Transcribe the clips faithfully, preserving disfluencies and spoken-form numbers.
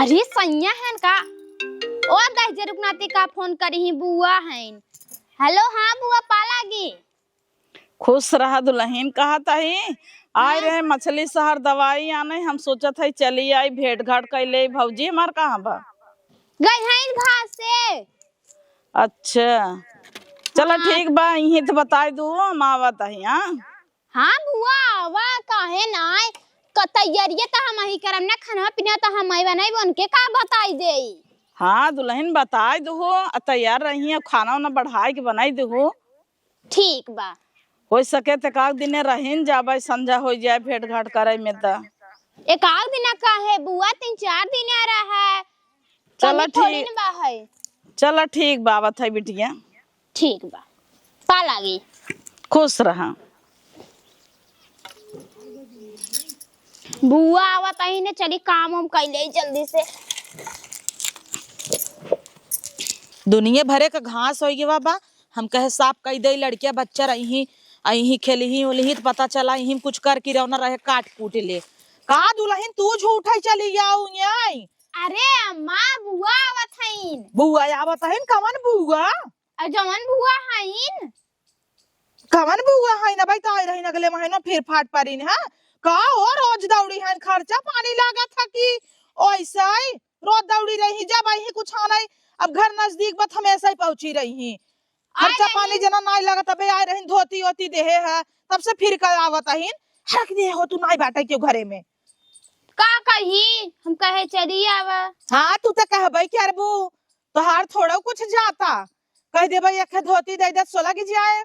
अरे सैया हन का? ओ दहिजरुक नाती का फोन करिहीं, बुआ हइन। हेलो, हाँ बुआ, पालागी। खुश रहा दुलहिन, कहत ही आए हाँ। रहे मछली शहर दवाई आने, हम सोचत है चली आई, भेंट घाट कइ लेई। भौजी हमार कहाँ बा? गई हइन घासे। अच्छा, चला हाँ। ठीक बा, इहीं त बताइ दू, हम आवत ही। हाँ। हाँ बुआ, आवा, काहे नाय? क-, तैयारिया त हमही करब ना, खाना पीना त हमही बनाइब, उनके का बताइ देई? हाँ दुलहिन, बताइ दुहु, आ तैयार रहिहैं, खाना उना बढ़ाइ के बनाइ दुहु। ठीक बा। होइ सके त एकाध दिने रहिन जाबै, संझा होइ जाए भेंट घाट करै में त। एकाध दिना काहे बुआ, तीन चार दिना रहा। चला कमी थोड़ी ठीक। न बा है। चला ठीक बा, आवत है बिटिया। ठीक बा, पालागी। खुश रहा। बुआ आवत ही ने, चली काम वाम कइ लेई जल्दी से। दुनिये भरे क घास होइ गवा बा, हम कहे साफ कइ देई, लड़किया बच्चा रहिहीं, अइहीं खेलिहीं उलिहीं त पता चला इहीं कुछ कर किरौना रहे काट कूट ले। का दुलहिन तू झूठै चली आऊ यहीं? अरे अम्मा, बुआ आवत हइन। बुआ आवत हइन? कवन बुआ? अ, जवन बुआ हइन। कवन बुआ हइन? अबही त आइ रहिन अगले महीना, फिर फाट परिन, हाँ? का ओ रोज दौड़ी हइन, खर्चा पानी लागत है कि ओइसै? रोज दौड़ी रही, जब अइहीं कुछ आनै, अब घर नजदीक बा त हमेसै पहुँची रही। खर्चा पानी जना नाहीं लागत, अबे आइ रहिन, धोती ओती देहे है, तब से फिर क आवत अहिन। हरक दे हो तू नाहीं बाटै केउ घरे में। का कही, हम कहे चली आवा। हाँ, तू त कहबै करबू, तोहार थोड़ौ कुछ जाता। कहि देबै, एक धोती दइ दे, सोलह की जाए।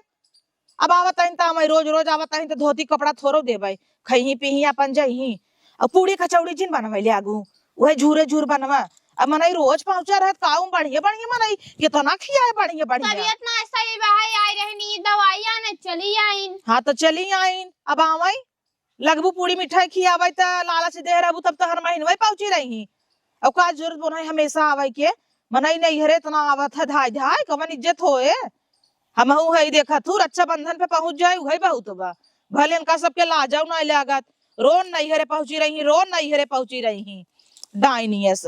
अब आवत हइन त हमही रोज रोज आवत हइन त धोती कपड़ा थोड़ौ देबै, खइहीं पीहीं अपन जइहीं। अब पूड़ी कचौड़ी जिन बनवै ले आगू, उहै झूरे झूर बनवा। अब मनई रोज पहुँचा रहत, काऊ बढ़िया बढ़िया मनई, केतना खियाए बढ़िया बढ़िया। तबियत ना सही बा, आइ रहनी दवाई आने, चली आइन। हाँ त चली आइन, अब आवै। लगबू पूड़ी मिठाई खियावै त लालच दे रहबू, तब त हर महीनवै पहुँची रही। अब का जरूरत बनई हमेसा आवै के? मनई नैहरे एतना आवत है धाय धाय, कवन इज्जत होए? हमहू है देखत हूँ, रक्षाबंधन पे पहुँच जाए, उहै बहुत बा। भले इनका सबके लाजौ नाहीं लागत, रोन नैहरे पहुँची रही, रोन नैहरे पहुँची रही, डाइनियस।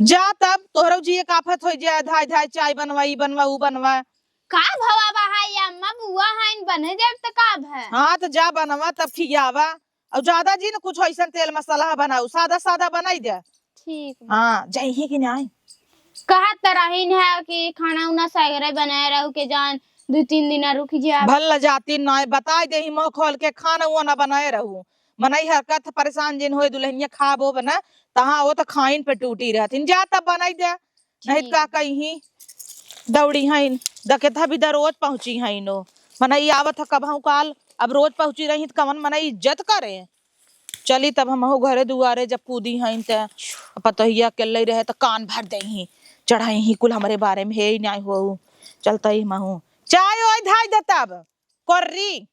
जा तब तोहरौ जिए काफत होइ जाए, धाय धाय चाय बनवा, ई बनवा, ऊ बनवा। का भवा बा है अम्मा, बुआ हइन, बने देब त का भै? हाँ, त जा बनवा, तब खियावा। अउर ज्यादा जिन कुछ अइसन तेल मसाला बनाऊ, सादा सादा बनाई दे। ठीक बा। हाँ, जइहीं कि नाहीं? कहत त रहिन है कि खाना उना सगरे बनाए रहू के जान, दू तीन दिन रुक जा। भल जाती नाहीं, बताइ देही मुँह खोल के खाना उना बनाए रहू। मनई हरकत परेशान जिन होए, दुलहिनिया खाबो बना, तहाँ वो त खाइन पे टूटी रहथिन। जा तब बनाई दे। नहीं त ठीक। का कही, दौड़ी हइन, दकेथा भी द रोज पहुँची हइन ओ। मनई आवत ह कबहूँ काल, अब रोज पहुँची रही त कवन मनई इज्जत करे। चली तब हमहू घरे दुआरे जब कूदी हइन त पतोहिया अकेले रहे त कान भर देही, चढ़ाई ही कुल हमरे बारे में हे ही नाहीं हो। चलतई हमहू चाय ओय धाई दे तब। कोर्री।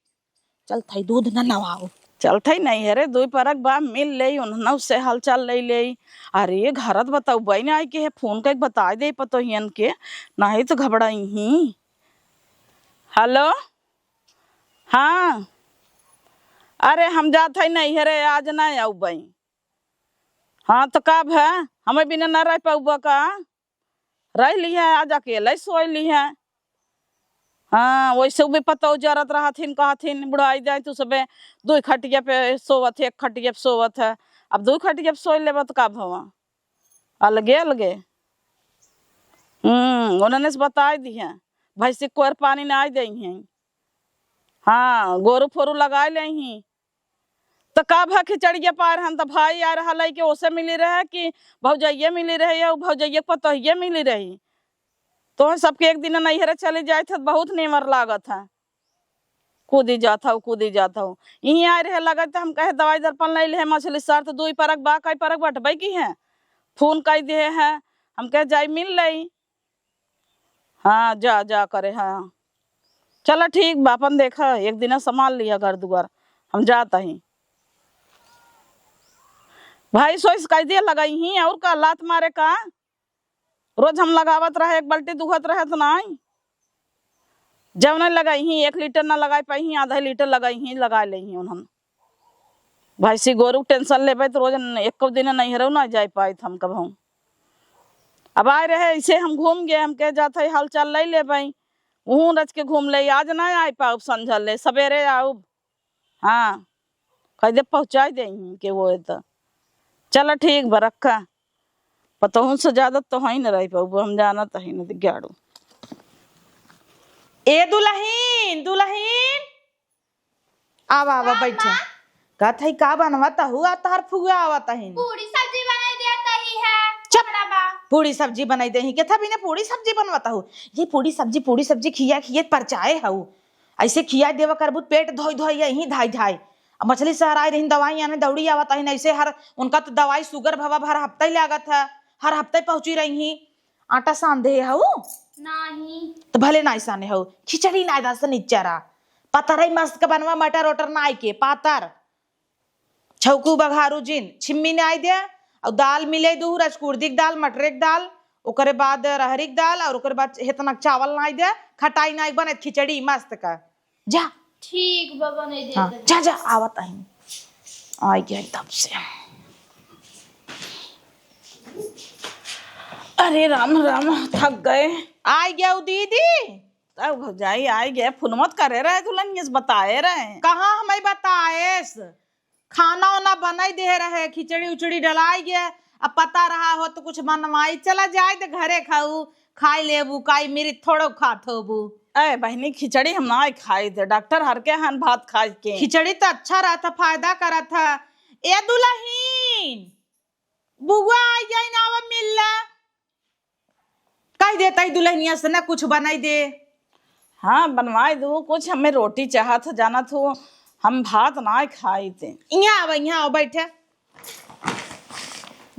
चलत हई दूध न नवाओ। चलत हई नैहरे दुई परक बा, मिल लेई, उन्हनौ से हालचाल लई लेई। अरे घरत बतउबई नाहीं कि हे फोन कइके बताइ देई पतोहियन के, नाहीं त घबड़ाइहीं। हेलो, हाँ, अरे हम जात हई नैहरे, आज नाहीं अउबई। हाँ त का भै, हमरे बिना न रह पउबा का? रह लिहे, आज अकेले सोय लिहे। हाँ, वैसे भी पतौ जरत रहथिन, कहथिन, "बुढ़ाई जाए तू सबे दुई खटिया पे सोवत है, एक खटिया पे सोवत है।" अब दुई खटिया पे सोय लेबा त का भवा? अलगे, अलगे। हम्म, उन्हने से बताइ दिहे। भैंसी कोर पानी नाहीं देइहीं। हाँ, गोरू फोरू लगाइ लेइहीं। त का भा खिचड़िया पार हन, त भाई आ रहल है कि ओसे मिली रहे कि भौजइये मिली रही है, भौजइये के पतोहिये मिली रही। तोहन सबके एक दिन नैहरे चली जाइत है, बहुत नीमर लागत है। कूदी जात हौ, कूदी जात हौ। इहीं आए रहे लगत, त हम कहे दवाई दर्पण लइ ले, मछली सर त दुई परक बा, कई परक बटबे की है। फोन कइ दिहे है, हम कहे जाई मिल लई। हाँ, जा, जा करे, हाँ। चला ठीक बा, अपन देखा, एक दिना संभाल लिया घर दुआर, हम जात हई। भाई सोइस कइ दिया लगइहीं, अउर का लात मारे का? रोज हम लगावत रहे, एक बाल्टी दुहत रहे त नाहीं। जब नाहीं लगइहीं, एक लीटर ना लगाइ पइहीं, आधा लीटर लगइहीं, लगाइ लेइहीं उन्हन। भैंसी गोरू के tension लेबे त रोज न-, एको दिन नैहरौ ना जाइ पाइत हम कबहूँ। अब आए रहे, ऐसे हम घूम गए, हम कहे जात है हाल चाल ले लेबई, उहूँ रच के घूम ले, आज ना आए पाउब, संझल ले सवेरे आउब। हाँ, कह दे पहुँचाई दे इनके वो है तो। चला ठीक बा, रखा। पतोहू से ज्यादा तो है न रह पाउब, हम जानत है न दिगाड़ू। ए दुलहिन, दुलहिन, आवा, आवा, हाँ, बैठे। माँ। कहत है, का बनवत हू? आ तोहर फुआ आवत हईन। पूरी सब्जी बनाई देत ही है। चुप। हमरा बा। पूरी सब्जी बनाई देही। केथा बिने पूरी सब्जी बनवत हू? ये पूरी सब्जी, पूरी सब्जी खिया खिए परचाए हऊ। ऐसे खिया देवा करबू, पेट धोई धोई यहीं धाई धाई। अब मछली शहर आए रही, दवाई आने दौड़ी आवत हईन। ऐसे हर, उनका तो दवाई सुगर भवा हर हफ्ते लागत है, हर हफ्ते पहुँची रही। आटा सान दे हऊ? नाही। तो भले नाही साने हऊ, खिचड़ी नाही दास निच्चरा। पतरई मस्त के बनवा, मटर ओटर नाही के, पातर। छौकू बघारू जिन, छिम्मी नाही दे, और दाल मिले दू, रजकुर्दी के दाल, मटरे के दाल, ओकरे बाद रहरी के दाल, और ओकरे बाद हेतना चावल नाही दे, खटाई नाही बने, खिचड़ी मस्त का। जा। ठीक बा, बने दे हाँ, तनी। जा, जा, आवत हईन। आई गया तब से। अरे राम, राम, थक गए। आई गया उ दीदी। तब भौजाई आई गए, फोन मत करे रहे दुल्हनिया से, बताए रहे। कहाँ हमें बताएस? खाना ओना बनाई दे रहे, खिचड़ी उचड़ी डलाई गए। अब पता रहा हो तो कुछ बनवाई, चला जाए दे घरे खाऊ, खाई लेबू, काई मेरी थोड़ो खात होबू। ए बहिनी, खिचड़ी हम ना खाई थे, डॉक्टर हर के हन भात खाए के। खिचड़ी तो अच्छा रहता, फायदा करत है। ए दुलहिन, बुआ आई जाई ना, आवा मिल ला। कह देता ही दुलहनिया से ना कुछ बनाई दे। हाँ, बनवाई दू कुछ, हमें रोटी चाहत हो, जानत हो, हम भात ना खाई थे। यहाँ आवा, यहाँ आवा, बैठे।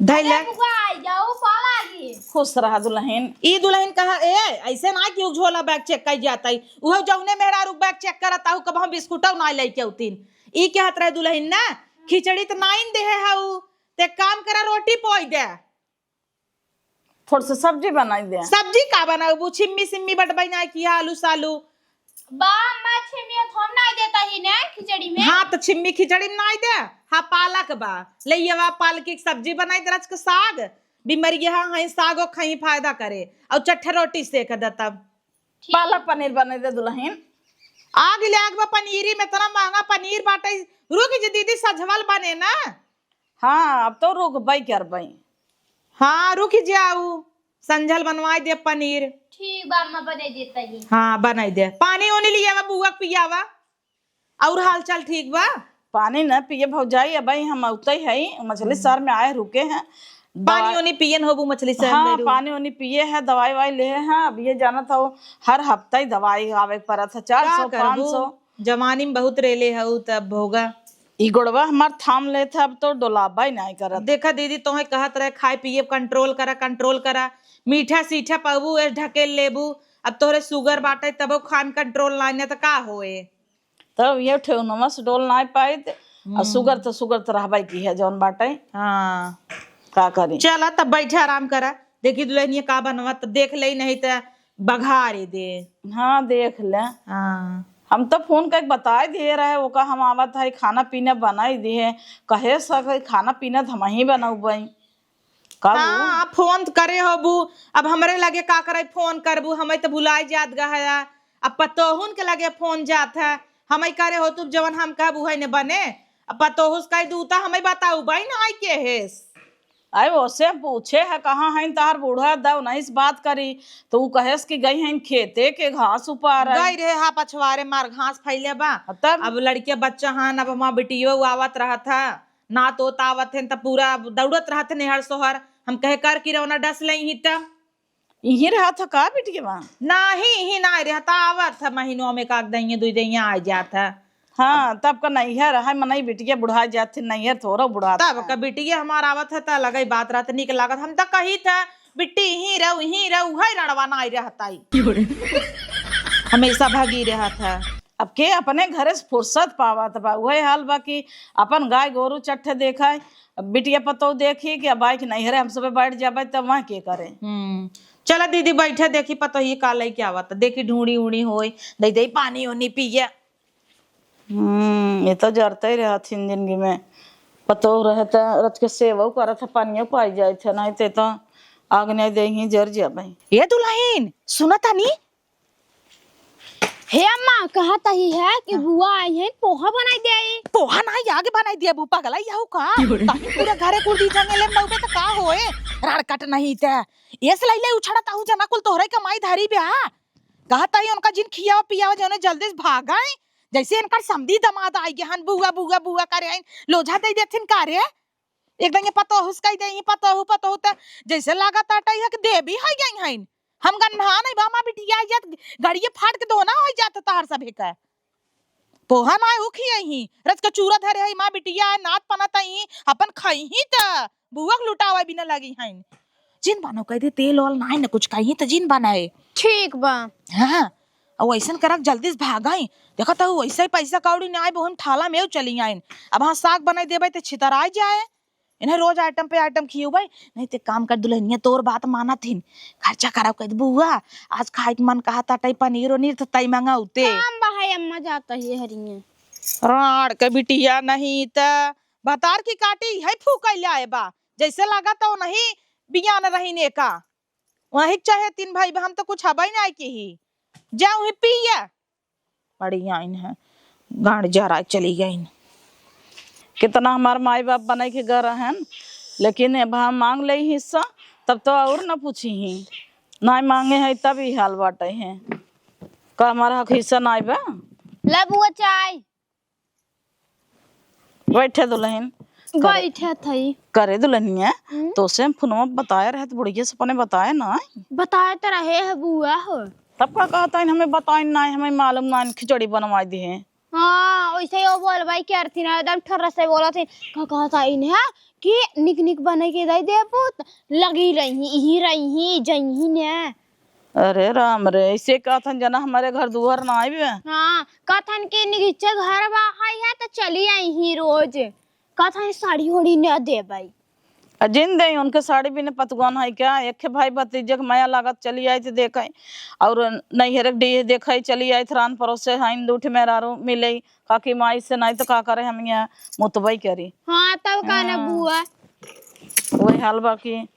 धैले। अरे बुआ, आई जाओ, कॉल आ गई। खुश रहा दुलहिन। ई दुलहिन कहा, ए, ऐसे ना कि उ झोला बैग चेक कर जाता ही। उहो जौने मेहरारू बैग चेक करता हूँ, कब हम बिस्कुटौ ना लेके अउतीन। ई कहत रहे दुलहिन ना, खिचड़ी त नाइन देहे हऊ, ते काम करा, रोटी पोई दे। थोड़ से सब्जी बनाई दे। सब्जी का बनाऊ? छिम्मी सिम्मी बटबई ना किया, आलू सालू। बा, अम्मा, छिम्मी थोम नाई देता ही ने खिचड़ी में। हाँ, तो छिम्मी खिचड़ी में नाई दे। हाँ, पालक बा, ले ये बा, पालक की सब्जी बनाई दे, रच के साग। बीमारी के हाँ, हाँ, सागो खाई, फायदा करे। और चट्ठे रोटी सेक दे तब। ठीक। पालक पनीर बनाई दे दुलहिन। आग ले आग बा पनीरी में, इतना महंगा पनीर बाटे। रुक जे दीदी, सजवल बने ना। हाँ, अब तो रुकबई करबई। हाँ, रुक जाऊ, संझल बनवाई दे पनीर। ठीक बा, अम्मा, बनाई देता ही। हाँ, बनाई दे। पानी ओनी लियावा, बुआ के पियावा। और हाल चाल ठीक बा? पानी न पिए भौजाई, अबई हम अउतई हई, मछली शहर में आए रुके हैं। पानी दवा- ओनी पियन होबू मछली शहर हाँ, में रू। पानी ओनी पिए हैं, दवाई वाई ले हैं। अब ये जानत हो, हर हफ्ता ही दवाई आवे के पड़त है, का चार सौ, करबू? पाँच सौ। जवानी में बहुत रेले हऊ, तब भोगा। ई गोड़वा हमार थाम लेत है, अब तो डोलाबा ही नाई करत। देखा दीदी, तोहे कहत रहे, खाए पिए कंट्रोल करा, कंट्रोल करा। मीठा सीठा पबू, ए ढकेल लेबू। अब तोहरे सुगर बाटे, तबो खान कंट्रोल नाई, न त का होए? तब ये ठेहुनवा से डोल नाई पाइत, आ हम्म। सुगर तो, सुगर तो रहबे की है, जौन बाटे। हाँ। का करी? चला, तब बैठे आराम करा। देखी दुलहनिया का बनवा, तब देख ले, नहीं त बघारे दे। हाँ, देख ले। हाँ। हम तो फोन करके बताई दिए रहे, ओका हम आवत है, खाना पीना बनाई दिए। कहे सके खाना पीना त हमही बनउबई। का हाँ, हो? आप फोन त करे होबू, अब हमरे लगे का करे फोन करबू, हमें त भुलाई जात गया। अब पतोहुन के लगे फोन जात है, हमें करे हो तू जवन हम कहब उहे ने बने। अब पतोहू से कह दू त हमें बताउबई ना आई के हेस। अरे ओसे पूछे है, कहाँ है तहार बूढ़ा, दव नहीं से बात करी, तो उ कहेस कि गई हैं खेते के घास उपार। गई रहे हा पछवारे मार घास फैले बा। तब? अब लड़के बच्चा हन, अब हमार बिटियो आवत रहत है, नात ओत आवत हैं त पूरा दौड़त रहत हैं नैहर सोहर। हम कहे कर किरौना डस लई ही त। इही रहत ह का बिटिया बा? नाही, इही ना रहत, आवत है महीनों में एक आध दइया, दुई दइया आ जात है। हाँ, तब का नैहर है, मनई बिटिया बुढ़ा जात है, नैहर थोड़ा बुढ़ात तब है। का बिटिया हमार आवत है, त अलगई बात रहत, नीक लागत। हम त कही था, बिट्टी इहीं रहो, इहीं रहो, उहई रड़वा नाई रहत आई। हमेशा भागी रहत है। अब के अपने घरे से फुर्सत पावत बा, उहई हाल बा कि अपन गाय गोरू चट्ठे देखाए, अब बिटिया पतोह देखी कि अब आए कि नैहरे हम सबे बैठ जाबे, तब वहाँ के करे? हम्म, चला दीदी बैठे, देखी पतोहिए का लइके आवत, देखी ढूंढी उड़ी होई, दे दे पानी ओनी पिए। हम्म, ये तो जरते ही रहथिन जिंदगी में। पतोह रहे त रच के सेवो करत है, पानियो पाई जाए थे, नहीं ते तो आग नहीं देही, जर जाबे। ए दुलहिन, सुना तानी? हे अम्मा, कहत ही है कि बुआ आई है, पोहा बनाई दे आई। पोहा नाई, आगे बनाई दिया, बू पगला यहू का? ताही पूरा घरे कुल दी जंगे लेम नौबे त का होए? राड़ कट नहीं ते। एस लैले उछड़ा ताहू जना कुल तोहरे कमाई धारी ब्या। कहत ही उनका जिन खियावा पियावा जौने जल्दी से भागाई। जैसे इनकर समधी दमाद आई गए हन, बुआ, बुआ, बुआ करे आइन, लोझा दे देथिन का रे? एकदम ये पतोहू से कह दे, पतोहू, पतोहू, त जैसे लागत आटा है कि देवी है गई हैं। हम गन्हा नहीं बा, माँ बिटिया आई जात, गड़िए फाट के दोना हो जात तहार सभे का। पोहा ना हो खियाई ही, रच के चूरा धरे है, माँ बिटिया है, नात पनत ही, अपन खाई ही त बुआ के लुटावे बिना लगी हैं। जिन बनो कह दे, तेल ओल नाई न कुछ कही त जिन बनाए। ठीक बा। हाँ, और वैसन करक जल्दी से भागाई। देखा त वैसे ही पैसा कौड़ी नाई, बहुन ठाला में चली आइन। अब हाँ साग बनाई देबे त छितराई जाए। इन्हें रोज आइटम पे आइटम खियउबे, नहीं ते काम कर दुलहिनिया तोर बात मानत हिन। खर्चा कराओ कह दे, "बुआ, आज खाए के मन कहत आटे पनीर ओनीर त तई मंगाउते।" काम बा है अम्मा जात ही हरिये। राड़ के बिटिया नहीं त भतार की काटी है फूकैले आए बा। जैसे लागत हो नहीं बियान रहीने का। वही चाहे तीन भाई बहन तो कुछ हबई नहीं की ही। जा वही पिया। पड़ी आइन है, गांड जरा चली गइन। कितना हमार माई बाप बने के घर रहन, लेकिन अब हम मांग ले हिस्सा, तब तो और न पूछी ही। नाई मांगे है तब ही हाल बाटे है। का हमारा हक हिस्सा नाई बा? ले बुआ चाय। बैठे दुलहिन। करे, बैठे थई। करे दुलहिनिया, हम्म? तोसे हम फोनवा बताए रहे त बुढ़िया से अपने बताए ना। बताए त रहे है बुआ हो। तब का कहता है हमें बताए ना, हमें मालूम ना, खिचड़ी बनवाई दी है। हाँ, वैसे ही वो बोलबाई करती ना, एकदम ठर्रा से बोलत है। का कहता इन्हें कि निक निक बने के दे देबू त लगी रही, यही रही, जही ने। अरे राम रे, ऐसे कहथन जना हमारे घर दुआर ना आइबे। हाँ, कहथन कि निगिच्चे घर बा, हाय है तो चली आई ही रोज। कहथन साड़ी ओड़ी न देबै। आ जिन दे उनके साड़ी बिना पतगन है क्या? एक भाई भतीजे के माया लागत चली आई तो देखे, और नैहर के डीह देखे चली आई, रान परोसे हैं, दू ठे मेहरारू मिले, काकी माई से नहीं तो का करे, हम यहाँ मुतबई करी। हाँ, तब का ना हाँ। बुआ। वही हाल बा कि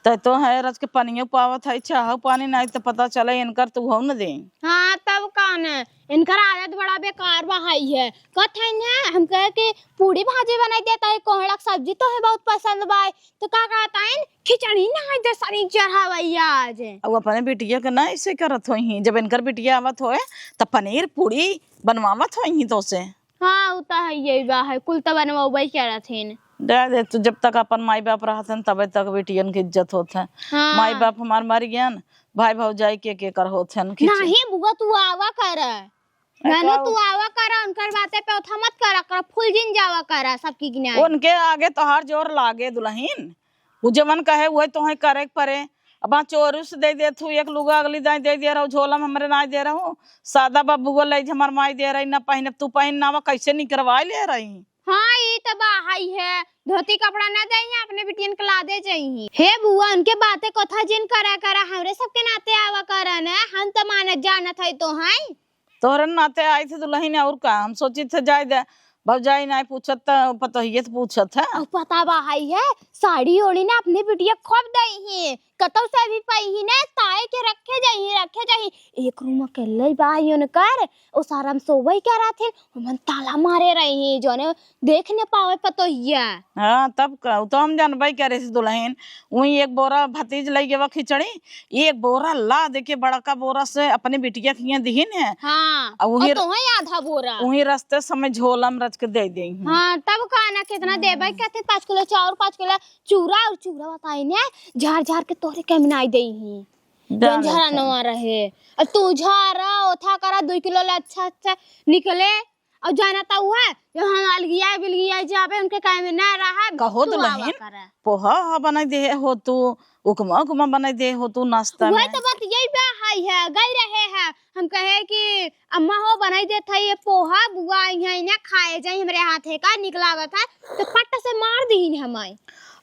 तै तो है रच के पनियो पावत है, चाहो पानी नहीं तो पता चले इनकर तू हो न दे। हाँ, तब का ना, इनकर आदत बड़ा बेकार बा है। कहत है ना, हम कहे कि पूड़ी भाजी बनाई देता है, कोहड़ा के सब्जी तो है बहुत पसंद बा, तो का कहता है, खिचड़ी ना है दे सनी चढ़ावैया आज। अब अपने बिटिया के ना ऐसे करत होई, जब इनकर बिटिया आवत होए, त पनीर पूड़ी बनवावत होई तो से। हाँ, उ त है, यही बा है, कुल त बनवाबे करत हिन। दे दे तू, जब तक अपन माई बाप रहत हन, तबे तक बेटियन के इज्जत होत है। हाँ। माई बाप हमार मर गयन, भाई भौजाई के के कर होत हन, खींचे। नहीं बुआ, तू आवा कर। अरे नानू, का तू आवा कर, उनकर बातें पे ओथा मत करा कर, फूल जिन जावा कर, सबकी गिनाई। उनके आगे तोहार जोर लागे दुलहिन, उ जवन कहे उहे तोहे करे के परे। अब चोरू से दे देत हूँ, एक लुगा अगली दाई दे दे रहू, झोला में हमरे नाई दे रहू, सादा बा बुआ ले हमार माई दे रही, ना पहिने, तू पहिन ना, कैसे निकरवाई ले रही। हाँ, ई त बा, हाई है, धोती कपड़ा ना दे हैं, अपने बिटियन के ला दे जाई। हे बुआ, उनके बातें कोथा जिन करा करा, हमरे सबके नाते आवा करा न, हम त मानत जानत है तो हैं। तोहरे नाते आई थे दुलहिन, और का, हम सोची थे जाए दे, भौजाई नाई पूछत त पतोहिए त पूछत है। अब पता बा, हाई है, साड़ी ओड़ी ना अपने बिटिया खूब दई ही, कतौ से भी पाई ही ना, ताए के रखे जाई, रखे जाई। एक रूम अकेले बा ही उनकर, ओ सारा में सोवई के रहथिन, हमन ताला मारे रही ही, जोने देख न पावे पतोहिया। हाँ, तब का, उ तो हम जानबे करे से दुलहिन। उही एक बोरा भतीज लई गवा खिचड़ी, एक बोरा लाद के बड़का बोरा से अपने बिटिया के हियां दिहिन है। हाँ, अउ उही और तोहे आधा बोरा। उही रस्ते समय झोला में रच के दे देई हूँ। हाँ, तब का ना, कितना देबे, कहते पाँच किलो चाउर, पाँच किलो चूरा, और चूरा बताई ने, झार झार के तोहरे के मिनाई देई ही। डाल जौन झारा से। नवा रहे। अब तू झारा, ओथा करा, दुई किलो ले अच्छा अच्छा निकले। और जाना त उहे, जो हम अलगिया बिलगिया जाबे, उनके काहे में ना रहा, कहो तू आवा दुलहिन, करा। पोहा ओहा बनाई दे हो तू, उपमा उपमा बनाई दे हो तू नाश्ता उहे में। तो बात यही बा, हाई है, गई रहे है। हम कहे कि अम्मा हो बनाई देत है ये पोहा, बुआ आई है ना खाए जाई हमरे हाथे का, निक लागत है, तो पट से मार दीन हमाई।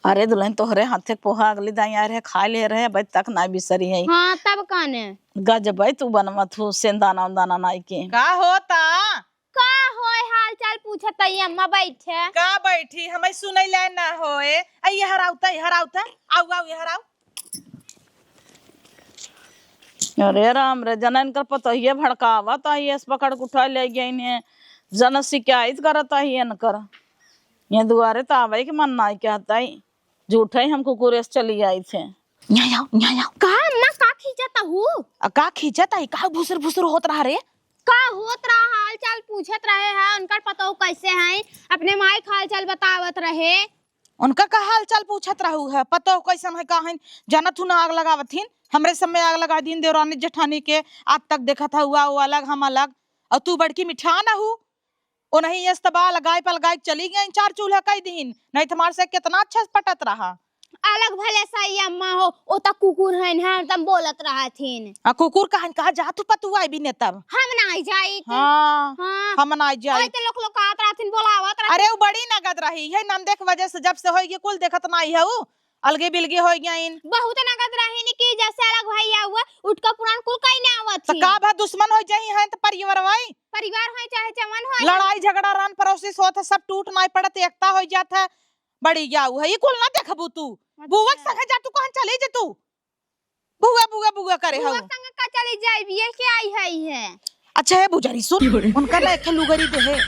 अरे दुलहिन, तोहरे हाथे के पोहा अगली दाई आए रहे, खाए ले रहे, अबे तक ना बिसरी है। हाँ, तब काने। गजब है तू बनवत हो, सेंदाना उंदाना नाई के। का होता? का होए, हाल चाल पूछत हई अम्मा, बैठे। का बैठी, हमें सुनई लाए ना होए। आ, ये हराउता, ये हराउता, आउ, आउ, ये हराउ। अरे राम रे, जन इनकर पतोहिए भड़कावत आई, एस पकड़ के उठा ले गई इन्हें, जन शिकायत करत आई इनकर। ये दुआरे त आवे के मन नाई कहत आई, झूठे ही हम कुकुरे से चली आई थे। यहाँ आओ, यहाँ आओ। का अम्मा, का खींचत हू? आ, का खींचत आई? का भुसुर भुसुर होत रहा रे? का होत रहा? हाल चाल पूछत रहे है, उनकर पतोह कैसे हैं, अपने माई का हाल चाल बतावत रहे। उनका का हाल चाल पूछत रहू है, पतोह कैसन है, का है? जानत हूँ ना, आग लगावत हिन, हमरे सब में आग लगा दीन देवरानी जेठानी के। आज तक देखत है, हुआ वो अलग, हम अलग, और तू बड़की मिठान हू। ओ नहीं, ये तबाह लगाए पलगाए के चली गई, चार चूल्हा कई दीन, नहीं तो हमारे से कितना अच्छा से पटत रहा। अलग भले सही अम्मा हो, ओ त कुकुर हइन, हरदम बोलत रहथिन। आ कुकुर कहन कहा जा तू पतुआ बिने तब। हम नाई जाई त। हाँ, हाँ। हम नाई जाई। ओए त लोक लोकात रहथिन, बोलावत रहथिन। अरे वो बड़ी नगद रही है, नंदे के वजह से जब से होई गई कुल देखत नाई है उ, अलगे बिलगे होई गइन। बहुत नगद रही न कि जैसे अलग भैया हुआ, उठका पुरान कुल कहीं ना आवत तो थी। का भा दुश्मन हो जाई है तो परिवार भाई? परिवार होए चाहे जवन होए। लड़ाई झगड़ा रान पड़ोसी से होत है, सब टूट नाई पड़त, एकता हो जात है। बड़ी जाऊ है, ई कुल ना देखबू तू। अच्छा। बुआ के संगे जा तू, कहन चली जे तू। बुआ, बुआ, बुआ करे बुआ हऊ। संगे का चली जाइबी, ये क्या आई है, ये? अच्छा है बुजरी, सुन, उनका ना एक लुगरी दे है,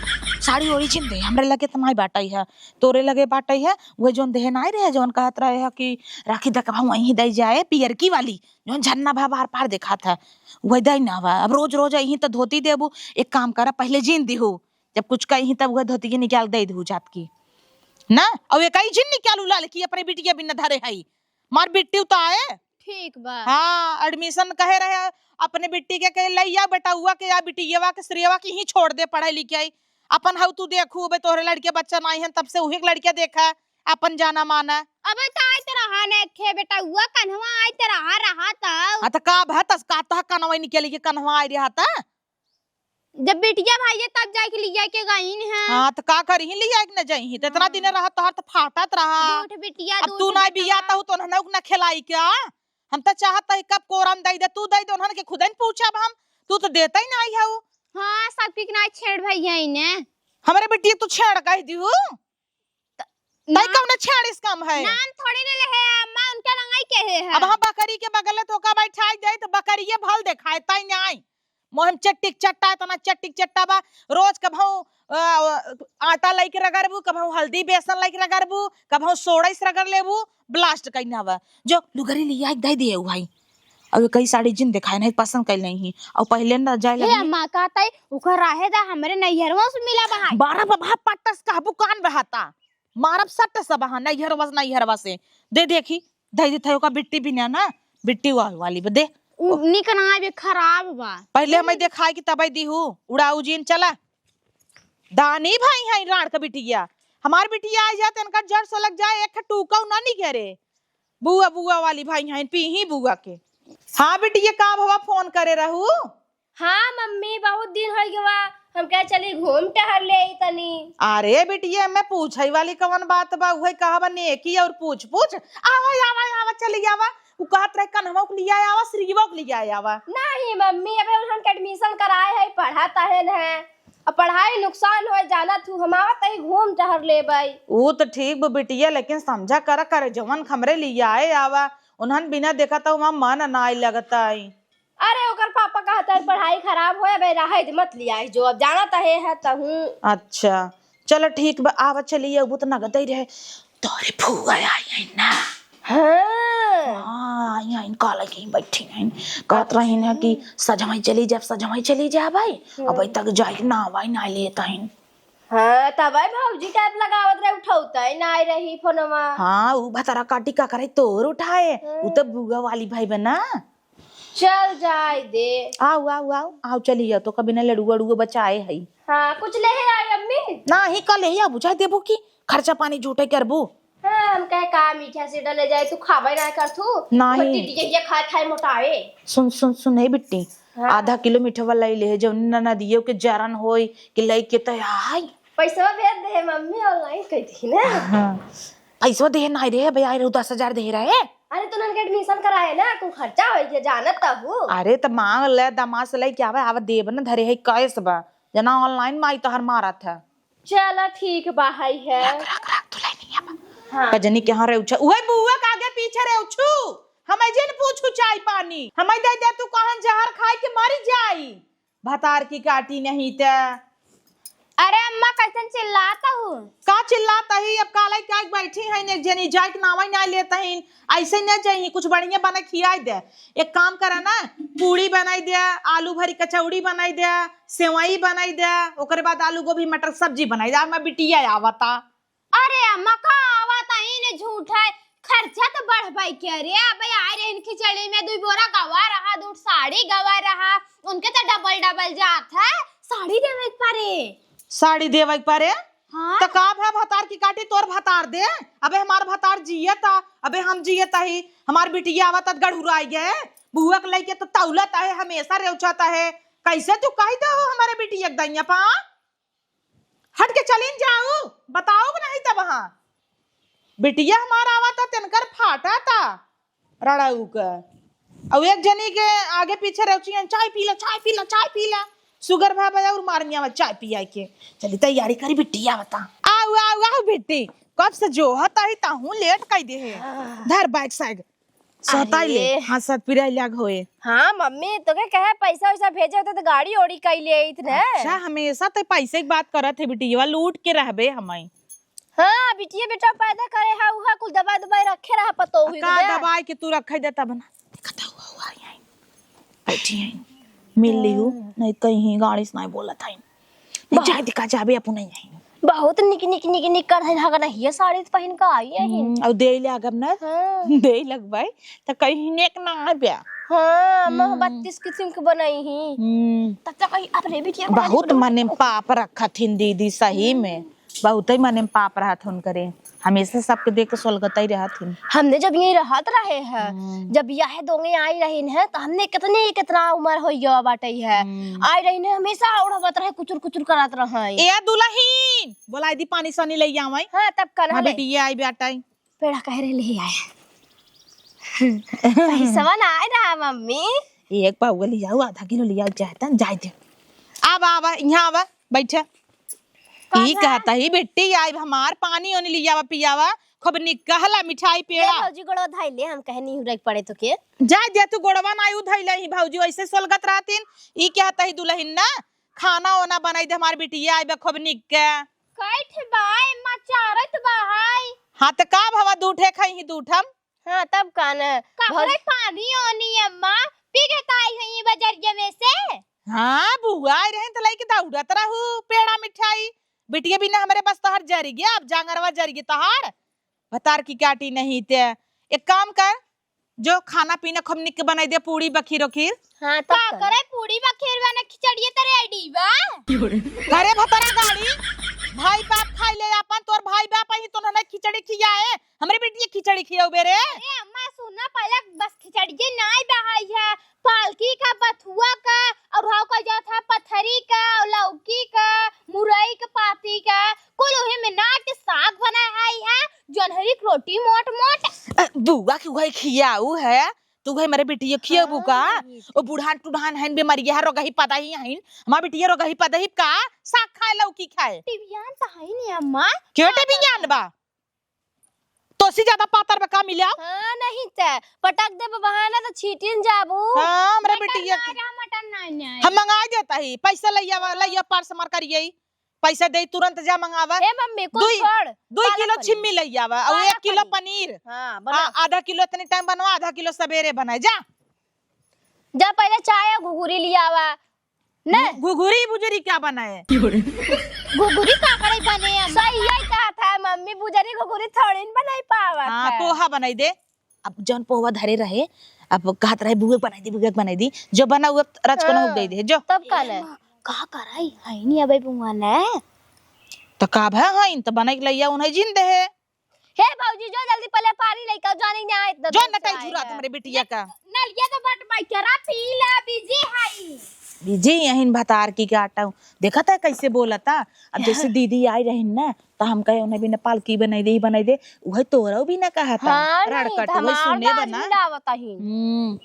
साड़ी ओरी जिन दे, हमरे लगे त नाई बाटई है, तोरे लगे बाटई है, वो जोन देहे नाई रहे, जोन कहत रहे है कि राखी देखबा वहीं दे जाए, पियरकी वाली, जोन झन्ना भा बार पार देखात है, वही दे ना बा। अब रोज रोज यहीं त धोती देबू, एक काम करा, पहले जिन दिहू, जब कुछ कही तब वह धोती के निकाल दे दिहू जात की, ना? और एक ही जिन निकालू लाल की अपने बिटिया बिना धरे है, मार बिट्टी उताए। ठीक बा। हाँ, admission कहे रहे अपने बिट्टी के, कहे, "लइया बेटउआ के या बिटियवा के, श्रेयवा के ही छोड़ दे पढ़ाई लिखाई। अपन हऊ तू देखू, अबे तोहरे लड़के बच्चा नाई हन, तब से उहे के लड़के देखा, अपन जाना माना।" अबे त आइत रहा ने, खे बेटउआ कन्हवा आइत रहा, रहा त। हाँ, त का भा, तस का तह कन्हवा निकली के कन्हवा आइ रहा त? जब बिटिया भाई है, तब जाके लिया के गईन है। हाँ, त का करी, लिया के न जाई, त इतना दिन हाँ। रहा, तोहर त फाटत रहा। दूठ बिटिया, अब दूठ तू ना बिटिया। बिया, तहु तो उन्हन न खिलाई क्या? हम त चाहत है कब कोरम दे दे, तू दे दे, उन्हन के खुदन पूछब हम, तू तो देता ही ना आई हऊ। हाँ, सबकी के ना छेड़ भैया इने। हमरे बिटिया तू छेड़ कह दिहू? त-, तई ना-, कौन छेड़ इस काम है? नाम थोड़ी ना ले है, अम्मा उनके लंगाई के है। अब हम बकरी के बगले तो का बैठाई दे, तो बकरिए भल देखाए, तई ना आई। मोहम चट्टिक चट्टा, इतना चट्टिक चट्टा बा। रोज कभौ, अ, आटा लइके रगड़बू, कभौ हल्दी बेसन लइके रगड़बू, कभौ सोडा से रगड़ लेबू, blast कइना बा। जो लुगरी लिया के दे दिए भाई। अब कई साड़ी जिन देखाए नहीं, पसंद कइल नहीं। और पहले न जाए हे लगी। अम्मा, का ताई, ओकर रहे दा, हमरे नैहरवा से मिला बहाई। बारह बबा पट्टस कहबू कान बहाता। मारब सट सब हाँ, नैहरवा से, नैहरवा से। दे देखी, धई दे थयो का बिट्टी बिना ना, बिट्टी वा-, वाली बा, दे। उ-, निक ना आवे, खराब बा। पहले हमें देखाए कि तबे दीहू, उड़ाऊ जीन चला। दानी भाई हैं राड़ का बिटिया। हमार बिटिया आ जात, इनका जर सो लग जाए, एक टूका ना निकरे। बुआ, बुआ वाली भाई हैं, पीही बुआ के। हाँ बिटिया, का भवा फोन करे रहू? हाँ मम्मी, बहुत दिन हो गवा, हम कहे चली घूम टहर ले आई तनी। अरे बिटिया, मैं पूछे वाली कवन बात बा, उहे कहा बा नेकी और पूछ पूछ। आवा, आवा, आवा, चली आवा। उ कहत रहे कन्हवा के लिया आवा, श्रीवा के लिया आवा। नहीं मम्मी, अबे उन्हन के admission कराए है, पढ़त है न है। अब पढ़ाई नुकसान होए, जाना तू, हम आवत ही घूम टहर लेबै। ऊ त ठीक बा बिटिया, लेकिन समझा करा करे, जवन हमरे लियाए आवा, उन्हन बिना देखा त वहाँ मन नाई लगता है। अरे ओकर पापा कहता है पढ़ाई खराब होए, अबे रहे दे, मत लियाए जो, अब जाना त है, है तहूँ। अच्छा, चलो ठीक बा, आवा चलिए, अब तो नगद ही रहे। तोरे फुआ आई है ना? हाँ। हाँ, आई हैं, काल आई हैं, बैठी हैं। कहत रही हैं कि सजवाई चली जाब, सजवाई चली जाब भाई। हम्म। अबे तक जाए के नावा ही ना लेत हैं। हाँ, तबे भौजी type लगावत रहे, उठौते ना आई रही फोनवा। हाँ, उ भतरा काटी का करे तोर उठाए, उ हम्म। तो बुआ वाली भाई बना। चल जाए दे। आओ, आओ, आओ, आओ, चली जाओ, तो कभी ना लड़ुआ, लड़ुआ बचाए है। हाँ, कुछ ले है आई अम्मी? ना ही, का ले ही आबू, जाए देबू की खर्चा पानी झूठे करबू। हाँ, हम कहे का मीठा से डले जाए, तू खाबे ना कर तू। नहीं। टिटिया ये खाए खाए मोटाए। सुन, सुन, सुन, ए बिट्टी, हाँ। आधा किलो मीठा वाला ले है, जब ननदियो के जरन होई कि लइके तो आई। पैसवा भेज दे है मम्मी, online कह दी ना। हाँ। पैसवा दे ना रे, भैया, रे दस हजार दे रहे। अरे, तो उनके admission कराए ना, कुल खर्चा होई के, जानत त हूँ। अरे, त मांग ले, दमाद से लेके आवे, आवे देब न, धरे है cash बा। जना online माई तोहर मारत है। चला, ठीक बा, हई है। रख, रख, रख, तू ले नहीं आवा। हाँ। कजनी के यहाँ रे उछू, उहे बुआ के आगे पीछे रे उछू। हमें जिन पूछू चाय पानी, हमें दे दे, तू कहन जहर खाए के मरी जाई। भतार की काटी नहीं त। अरे अम्मा, कैसन चिल्लात हू? का चिल्लात ही? अब काले का बैठी हैं एक जनी, जाए के नावा ही ना लेत ही। ऐसे न जाई, कुछ बढ़िया बना खियाई दे। एक काम करा ना, पूड़ी बनाई दे, आलू भरी कचौड़ी बनाई दे, सेवई बनाई दे, ओकरे बाद आलू गोभी मटर सब्जी बनाई दे। अब मैं बिटिया आवता। अरे अम्मा, का आवत ही ने झूठ है, खर्चा तो बढ़बाई के। अरे अबे आए रहिन खिचड़ी में, दुई बोरा गवा रहा, दू साड़ी गवा रहा, उनके तो डबल डबल जात है, साड़ी देवे के परे। साड़ी देवे के परे? हाँ। त का भा भतार की काटी तोर भतार दे? अबे हमार भतार जियत आ, अबे हम जियत ही, हमार बिटिया आवत त गढ़ुराई गए, बुआ के लइके तो तौलत आहे, हमेशा रेउचत आहे, कैसे तू कही दे हो हमारे बिटिया के दैया पा? हट के चलिन जाऊ, बताओ कि नहीं तब हाँ। बिटिया हमारा आवा था, तिनकर फाटा था, रड़ाऊ का। और एक जनी के आगे पीछे रउचियन, "चाय पी ला, चाय पी ला, चाय पी ला।" सुगर भा बजा और मारनिया में चाय पिया के। चली तैयारी करी, बिटिया बता। आऊ, आऊ, आऊ बिट्टी, कब से जो हता ही ताहू लेट कर दे है। धर बैग सैग। सोताई ले, अरे। हाँ, सत पिराई लाग होए। हाँ मम्मी, तोके कहे पैसा वैसा भेजे होते तो गाड़ी ओड़ी कई ले आइत ने। अच्छा, हमेशा ते पैसे की बात करत है बिटिया, लूट के रहबे हमई। हाँ, बिटिया बेटा पैदा करे हा, उहा कुल दबाई दबाई रखे रहा पतोहू का के दे। दबाई के तू रखे दे तब ना। देखत हुआ, हुआ आई, आई। बैठी आई। मिल लियो, हाँ। नहीं कहीं गाड़ी से नहीं बोलत आई। बहुत जाए दिखा जाबे अपने यहीं। बहुत निक, निक, निक, निक कर है, हगना ये साड़ी तो पहिन के आई है। हम्म, और देई ले अगर ना, हाँ। देई लगबाई, त कहीं नेक ना आबे। हाँ, मह हम्म। बत्तीस किस्म के बनाई ही। हम्म। तब तक कहीं अपने बिटिया बहुत मने में पाप रखत हिन दीदी, सही में। हम्म। बहुतै मने में पाप रहत हुनकरे। हमेशा सबके देख के सोलगतै रहत हिन। हमने जब यहीं रहत रहे हैं, हम्म। जब यह दोंगे आई रहिन है, तो हमने कितने, कितना उम्र हो गया बाटे है। हम्म। आई रहिन है, हमेशा उड़ावत रहे, कुचुर कुचुर करत रहे। ए दुलहिन, बोलाई दी पानी सनी ले आवै। हाँ, तब कल हाँ, हले। बेटी, ये आई बेटा। पेड़ा कह रहे ले आए। पैसवा ना आए रहा मम्मी। एक पाउआ ले आओ, आधा किलो ले आओ, चाहे तन जाए दे। आवा, आवा, यहाँ आवा, बैठा। का ई भा? कहता ही, "बेटी, आई हमार पानी ओनी लियावा, पियावा, खूब निक कहला मिठाई ए पेड़ा।" भौजी, गोड़वा धाई ले, हम कहे नहीं रख पड़े तो के। जा, जा, तू गोड़वा ना आयु धैले ही भौजी, ऐसे सोलगत रहतीन। ई कहता ही दुलहिन ना, "खाना ओना बनाई दे हमार बिटिया, आई बा खूब निक के।" कैठ बा, एम्मा चारत बा हाय। हाँ, त का भवा, दू ठे खाई ही, दू ठम। हाँ, तब का न? का भौज- करे पानी ओनी अम्मा, पी के ताई हुई बजरिया में से। हाँ, बुआ आए रहे त लइके दौड़त रहू, पेड़ा मिठाई। बिटिया बिना हमरे बस तोहार जरी गया, अब जांगरवा जरी गया तोहार। भतार की काटी नहीं ते। एक काम कर, जो खाना पीना खूब निक बनाई दे, पूड़ी बखीर ओखीर। हाँ, तब का का? करे पूड़ी बखीर बने, खिचड़िए त ready बा। करे भतरा गाड़ी, भाई बाप खाई ले आपन, तोर भाई बाप अही तो ना खिचड़ी खियाए, हमरे बेटी के खिचड़ी खियाऊ बेरे। अरे अम्मा सुना, पहले बस खिचड़िए नाई बहाई है, पालकी का, बथुआ का, और हाउ का जात है पथरी का, और लौकी का, मुरई के पाती का, कुल उहे में नाट साग बनाए है, है जोन्हरी के रोटी मोट मोट। अ, बुआ के उहे खियाऊ है, तू उहे हमरे बिटिया खियाबू का? हाँ, ये ओ बुढ़ान टुढ़ान हइन, बेमारिया है, रोगही पदही हइन, हमार बिटिया रोगही पदही का? साग खाए, लौकी खाए। टिबियान त हइन अम्मा। क्यों टिबियान बा? तोसी ज्यादा पातर बा का मिला? हाँ, नहीं ते पटक देब बहाना त छीटिन जाबू। हाँ, हमरे मटन बिटिया ना के आया, मटन ना आया। हम मंगाई देता ही, पैसा लइयावा, लइया पार से मार करिए, पैसा दे तुरंत जा मंगावा। ए मम्मी, कुल दुई, छोड़, दुई पालक किलो पनीर। छिम्मी लइयावा, और पालक एक किलो पनीर। पनीर। हाँ, बना। आ, आधा किलो इतने टाइम बनवा, आधा किलो सवेरे बनाए, जा। जा पहले चाय और घुघुरी लियावा। ने? घु-, घुघुरी बुजरी क्या बनाए? घुघुरी का करे बने अम्मा? सही यही कहत है मम्मी, बुजरी घुघुरी थोड़ी न बनाई पावत हाँ, है। पोहा बनाई दे। अब जौन पोहा धरे रहे, अब कहत रहे बुए बनाई दी, बुए बनाई दी, जो बना हुआ रच को ना हाँ, दे दे, जो। तब का ले? का कराई? हइनी अबे बुआ ने। त का भा हइन, त बनाई के लइया उन्हें जिन दे है। हे भौजी, जो जल्दी पहले पानी लेके आओ, जाने नहीं आए इतना जो दूर से नटाई आए झुरात हैं। हमरे बिटिया का। नलिया तो बट बाई करा पी ले, busy हई। Busy यहिन भतार की के आटा। देखत है कैसे बोलता? अब जैसे दीदी आई रहिन ना, त हम कहे उन्हें बिना पालकी बनाई दे, ई बनाई दे, उहे तोरा भी ना कहता। हाँ, नहीं, रड़कट त उहे हमार सुने ना बना। झुलावत ही। हम्म।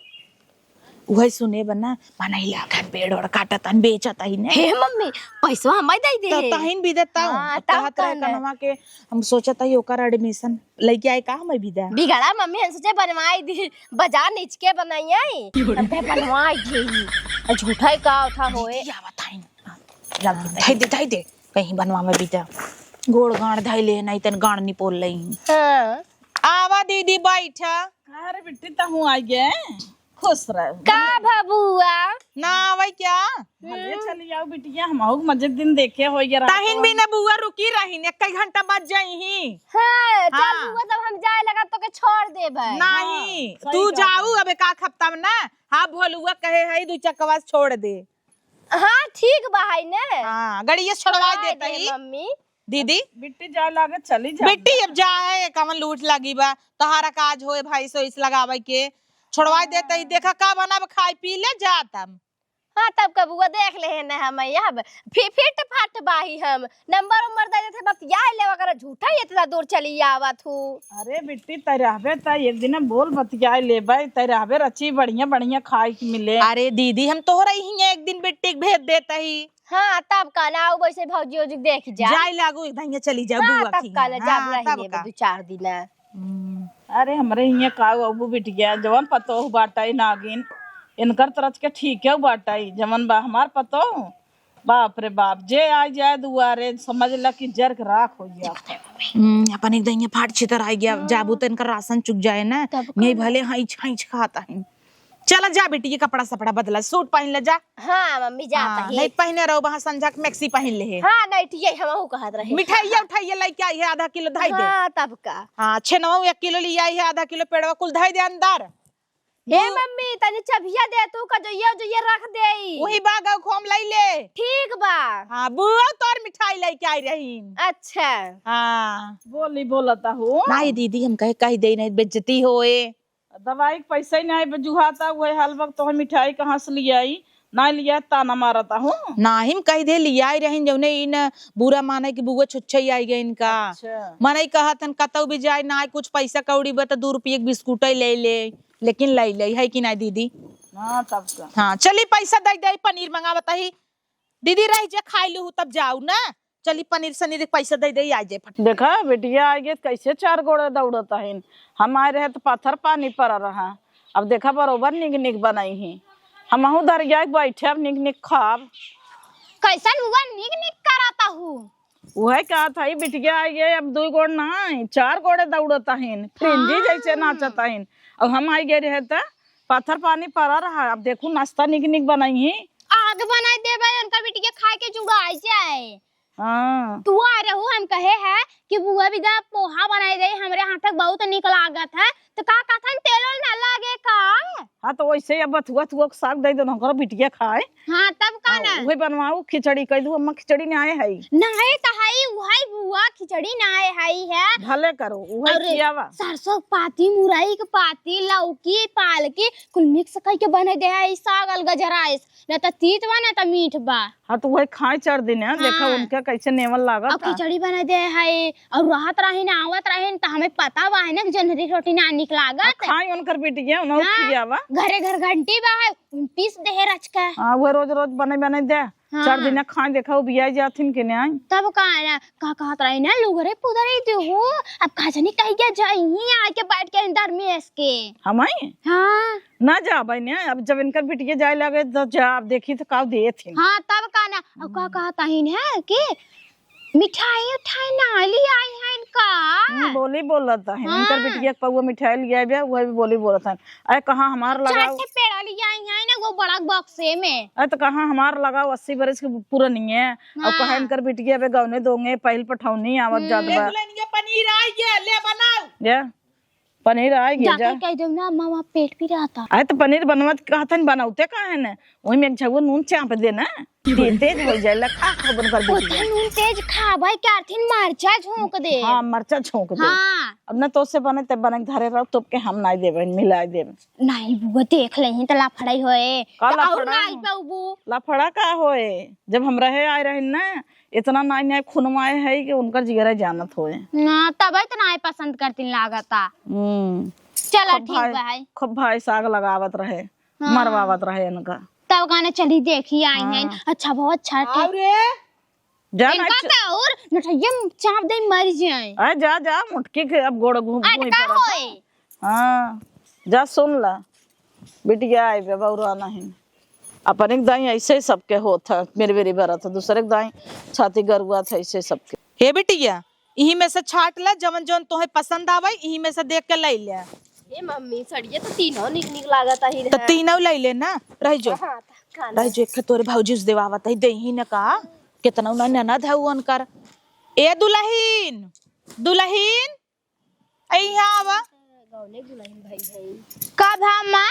उहइ सुने बना, मनई लाखन पेड़ ओड़ काटत हन, बेचत हइन। हे मम्मी, पैसवा हमइ दइ दे। त तहिन भी देता हूँ। हाँ, अब तब कहत रहे का न। कनवा के, हम सोचत हई ओकर admission लइके आए का हमइ भी दे। बिगड़ा मम्मी, हम सोचे बनवाई दी, बाजार निचके बनाई आई, अब ते बनवाई दी। आ झूठा ही का उठा होए। दीदी आवत हइन। जल्दी धइ दे, धइ दे, कहीं बनवा में भी दे। गोड़ गांड धइ ले, नहीं तन गांड निपोल लई। हाँ। आवा दीदी, बैठा। अरे बिट्टी, तहूँ आ गए। खुश रहो। का बबुआ? ना आवे क्या? भले चली आओ बिटिया, हम आऊ मजे दिन देखे हो ये रात तहिन को। भी ना बुआ रुकी रही, एक कई घंटा बाद जाई ही। हाँ, चल हाँ। बुआ, तब हम जाए लगा तो के छोड़ देबे। नहीं, हाँ, सही तू बात जाऊ है। अब एक आध हफ्ता में ना। हाँ, भोलुआ कहे है दू चकवा छोड़ दे। हाँ, ठीक बा है ने। हाँ, गड़िया छोड़वा छोड़वा देता दे ही। मम्मी। दीदी? बिट्टी जाए लागे, चली जा। बिट्टी अब जाए, कवन लूट लागी बा, तोहारा काज होए भैंस ओइस लगावे के, छोड़वाई देत ही। हाँ। देखा का बनाब, खाई पी ले जात हम। हाँ, तब कबुआ देख ले है ना हम, यहाँ ब-, फि-, फिट फाट बाही हम, नंबर उम्बर दे देते, बतिया लेवा कर, झूठा ही इतना दूर चली आवत हूँ। अरे बिट्टी, तै रहबे त एक दिन बोल बतिया लेबे, तै रहबे रची बढ़िया बढ़िया खाए के मिले। अरे दीदी, हम तोहरा ही एक दिन बिट्टी के भेज देत ही। हाँ, तब का ना, आऊ वैसे भौजी ओजी देख जा। जाए लागू, एक धैया चली जाओ हाँ, बुआ तब की का ना, यहाँ। जब हाँ, रही तब लेबे का। दू चार दिन। हम्म। अरे, हमरे हियाँ का अबू बिटिया, जवन पतोह बाटइ नागिन, इनकर तरच के ठीके बाटइ, जवन बा हमार पतोह। बाप रे बाप, जे आ जाए दुआरे, समझ ल कि जर के राख हो गया। हम्म, अपन एक धैया फाट छितर आ गया, हाँ। जाबू त इनकर राशन चुक जाए ना, तब का नहीं ना। भले हैंच हैंच खात हइन। चला जा बेटी, ये कपड़ा सपड़ा बदला, सूट पहिन ले जा। हाँ मम्मी, जात हाँ, ही। नहीं पहिने रहो, वहाँ संझा के मैक्सी पहिन ले है। हाँ, नहीं ठीक है, हम कहत रहे। मिठाइया उठाइया लेके आई है, आधा किलो धई दे। हाँ, तब का। हाँ, छेनवा एक किलो ले आई है, आधा किलो पेड़वा कुल धई दे अंदर। ए दू- मम्मी, तनी चबिया दे तू, का जो ये, जो ये रख दे। वही बा, गौ खोम लई ले। ठीक बा। हाँ, बुआ तोर मिठाई लेके आई रही। अच्छा। हाँ। बोली बोलता हूँ। नहीं दीदी, हम कहे, कह दे, नहीं बेइज्जती होए। दवाई के पैसा ही नहीं बजुहाता, वही हाल वक्त तो हम मिठाई कहाँ से ले आई, ना लिया ताना मारता हूँ। नाही, हम कह दे लियाई रहिन, जौने इन बुरा माने कि बुआ छुच्छे आई गए इनका। अच्छा। मनई कहत हन, कतौ भी जाए ना, कुछ पैसा कौड़ी बा त दू रुपये के बिस्कुट ले ले, लेकिन ले ले, है कि ना दीदी? हाँ, तब का। हाँ, चली पैसा दे दे, पनीर मंगावत ही। दीदी रह जे, खाई लू तब जाऊ ना। चली पनीर सनीर के पैसा दे दे, आ जाए फट। देखा, बिटिया आ गई, कैसे चार गोड़े दौड़त हइन। हम आए रहे तो पत्थर पानी पड़ रहा। अब देखा, बरोबर निक निक बनाई ही। हमहू धरिया के बैठे, अब निक निक खाब। कैसन हुआ निक निक करत हू? उहे कहत हई, बिटिया आ गई, अब दुई गोड़ नाई, चार गोड़े दौड़त हइन, फ्रेंजी जैसे हाँ। नाचत हइन। अब हम आई गए रहे त पत्थर पानी पड़ा रहा। अब देखू, नाश्ता निक निक बनाई ही। आग बनाई देबे, उनका बिटिया खाए के जुड़ा आई जाए। हाँ। तू आ रहू, हम कहे है कि बुआ बिदा पोहा बनाई दे, हमरे हाथ तक बहुत निक लागत है। तो का कहत हन, तेल ओल ना लागे का? हाँ, तो वैसे अब बथुआ थुआ के साग दे दो ना, ओकरा बिटिया खाए। हाँ, तब का हाँ, ना? उहे बनवाऊ, खिचड़ी कह दू, अम्मा खिचड़ी ना आए है। ना है तो है, उहे बुआ खिचड़ी ना आए है, है। भले करो, उहे अरे, खियावा। सरसों के पाती, मुरई के पाती, लौकी, पालकी, कुल मिक्स करके बने दे है, ई साग अलगजराइस। ना त तीत बा, ना त मीठ बा। हाँ, तो वही खाए चार दिन है, देखा हाँ। उनका कैसे नेवन लागत अब था। खिचड़ी बना दे है, और रहत रहिन, आवत रहिन, त हमें पता बा है ना कि जोंधरी रोटी ना निक लागत। अब खाए उनकर बिटिया, उन्हें हाँ, खियावा। घरे घर घंटी बा है, उन पीस दे है रच के। हाँ, वो रोज रोज बने बने दे। हाँ। चार दिन खाए, देखा वो बिया जाथिन के नहीं आई। तब का है ना, का कहत रही ना, लुगरे पुदरे दे हो, अब का जानी कह गया जाई, आके बैठ के अंदर में इसके। हम आई? हाँ। ना जाबे ने, अब जब इनकर बिटिया जाए लगे तो जा, अब देखी तो का देत ही। हाँ, तब का ना, अब का हम्म। कहत हइन है कि मिठाई उठाई ना ले आई है इनका। हम्म, बोली बोलत है, इनकर हाँ। बिटिया के पौआ मिठाई ले आए बे, वह भी बोली बोलत है। अरे कहाँ हमार लगाओ। चार ठे पेड़ा ले आई है ना, वो बड़ा बॉक्से में। अरे तो कहाँ हमार लगाओ अस्सी बरस के पुरानी है, और हाँ। कहाँ इनकर बिटिया बे गौने दोंगे, पहिल पठौनी आवत जात बा। हम्म। ले दुल्हनिया पनीर आई गया, ले बनाओ। जा। पनीर आ गया जा। जाके कह दो ना, मामा पेट पिरात। अरे तो पनीर बनवत कहत हन, बनौते का है ना, वही में एक झगुआ नून चाप दे ना, ते-, तेज हो जाए ला, खा खा बन कर ओतना बेटी। नून तेज खा भाई, क्या अर्थिन मरचा झोंक दे। हाँ, मरचा झोंक दे। हाँ। अब ना तो से बने ते बने धरे रहो, तो के हम नाई देबे, मिलाई देबे। नहीं बुआ, देख ले ही तो लफड़ाई होए। का तो और लफड़ा? नाई पाऊबू। लफड़ा का होए? जब हम रहे आए रहे ना, इतना नाई नाई खुनवाए है कि उनकर जिगरा जानत होए। ना, तब इतना आए पसंद करतीन लागता। हम्म। चला खूब ठीक भाई, बा है। खूब भाई साग लगावत रहे। हाँ। मरवावत रहे इनका। तब कहने चली देखी आई हैं। हाँ। अच्छा, बहुत अच्छा टे-, अरे, जा ना इनका च- का और नटैया चाप दे मर जाए। अरे जा, जा, मुटकी के अब गोड़ घूम घूम अटका पड़त है। होए। हाँ, जा सुन ला, बिटिया आइबे बौरा नहीं। अपन एक दाई ऐसे ही सबके होत है, मेरे बेरी भरत है, दूसरे के दाई छाती गरुआ था ऐसे सबके। हे बिटिया, इही में से छाट ले, जवन जवन तोहे पसंद आवे, इही में से देख के ले ले। ए मम्मी, सड़िया तो तीनों निक निक लागत ही तो रहे। तीनों ले ले ना, रह जो। हाँ, तो खाना। रह जो, एक तोरे भौजी से देवावत है, देही न का, कितना उन्हें ननद है उनकर। ए दुलहिन, दुलहिन, ए यहाँ आवा। गौने दुलहिन भाई है। का भा माँ?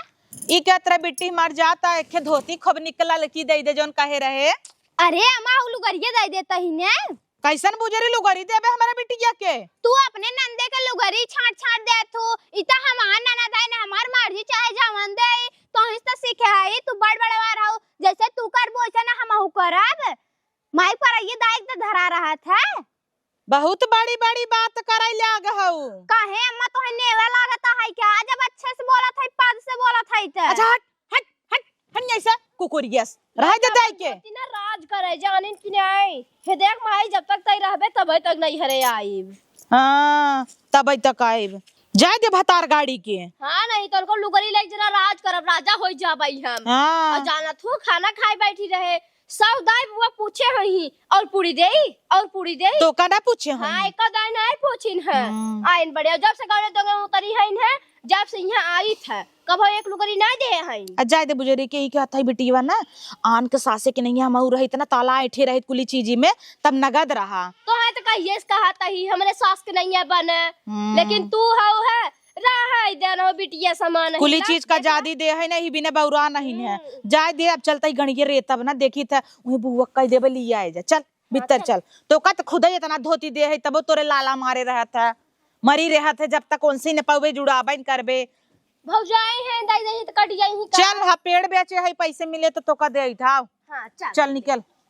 ई क्या तेरा बिट्टी मर जाता है, एक धोती खूब निकला लकी दे दे, जौन कहे रहे। अरे अम्मा, उ लुगरिया दे देता ही ने। कैसन बुजरी लुगरी देबे हमारे बिटिया के? तू अपने नंदे के लुगरी छाट छाट देत हो। इता हमार ननद है ना, हमार मर्जी चाहे जवन दे, तो इस तो सीखे है, तू बड़ बड़वार हो, जैसे तू करबो वैसे ना हमहू करब। माई पर ये दाई के तो धरा रहत है। बहुत बड़ी बड़ी बात करे लाग हऊ। काहे अम्मा, तोहे नेवे लागत है क्या? जब अच्छे से बोलत है, पद से बोलत है त। अच्छा हट, हट, हट, हट ऐसे कुकुरियस। रह दे दाई के। इतना राज करे, जानिन कि नहीं? हे देख माई, जब तक तई रहबे, तबे तक नहीं हरे आइब। हाँ, तबे तक आइब। जाए दे भतार गाड़ी के। हाँ, नहीं तो उनको लुगरी ले जरा राज करब, राजा होई जाबई हम। हाँ। और जानत हो, खाना खाए बैठी रहे, सब दाई बुआ पूछे हई, "और पूरी देई? और पूरी देई?" तो का ना पूछे हई? हाँ, एको दाई नहीं पूछिन है। हम्म। आइन बढ़िया, जब से गौरे दोंगे उतरी हईन है, जब से यहाँ आई था, कभो एक लुगरी नहीं दे हईन। आ जाए दे बुजरी के, ई कहत है बिटिया ना, आन के सासे के नहीं हम रहित ना, ताला ऐठे रहित कुली चीजी में, तब नगद रहा। तो है तो कहिए से कहत ही, हमरे सास के नहीं है बने, हम्म। लेकिन तू हऊ है, रहे दे ना बिटिया समान है कुली ना, चीज का देखा। जादी दे है ना, ही बिना बौरा नहीं है। हम्म। जाए दे, अब चलता ही गणिये रे, तब ना देखी था, वही बुआ कह देबे लिया आए जा, चल। भीतर चल। तो का त खुदे इतना धोती दे है, तबो तोरे लाला मारे रहत है, मरी रहत है, जब तक उनसे न पउबे जुड़ाबे न करबे। भौजाई हैं, दाई दही त कट जाई ही का? चल, हाँ, पेड़ बेचे है, पैसे मिले तो तोका दे आई था। हाँ, चल। चल निकल।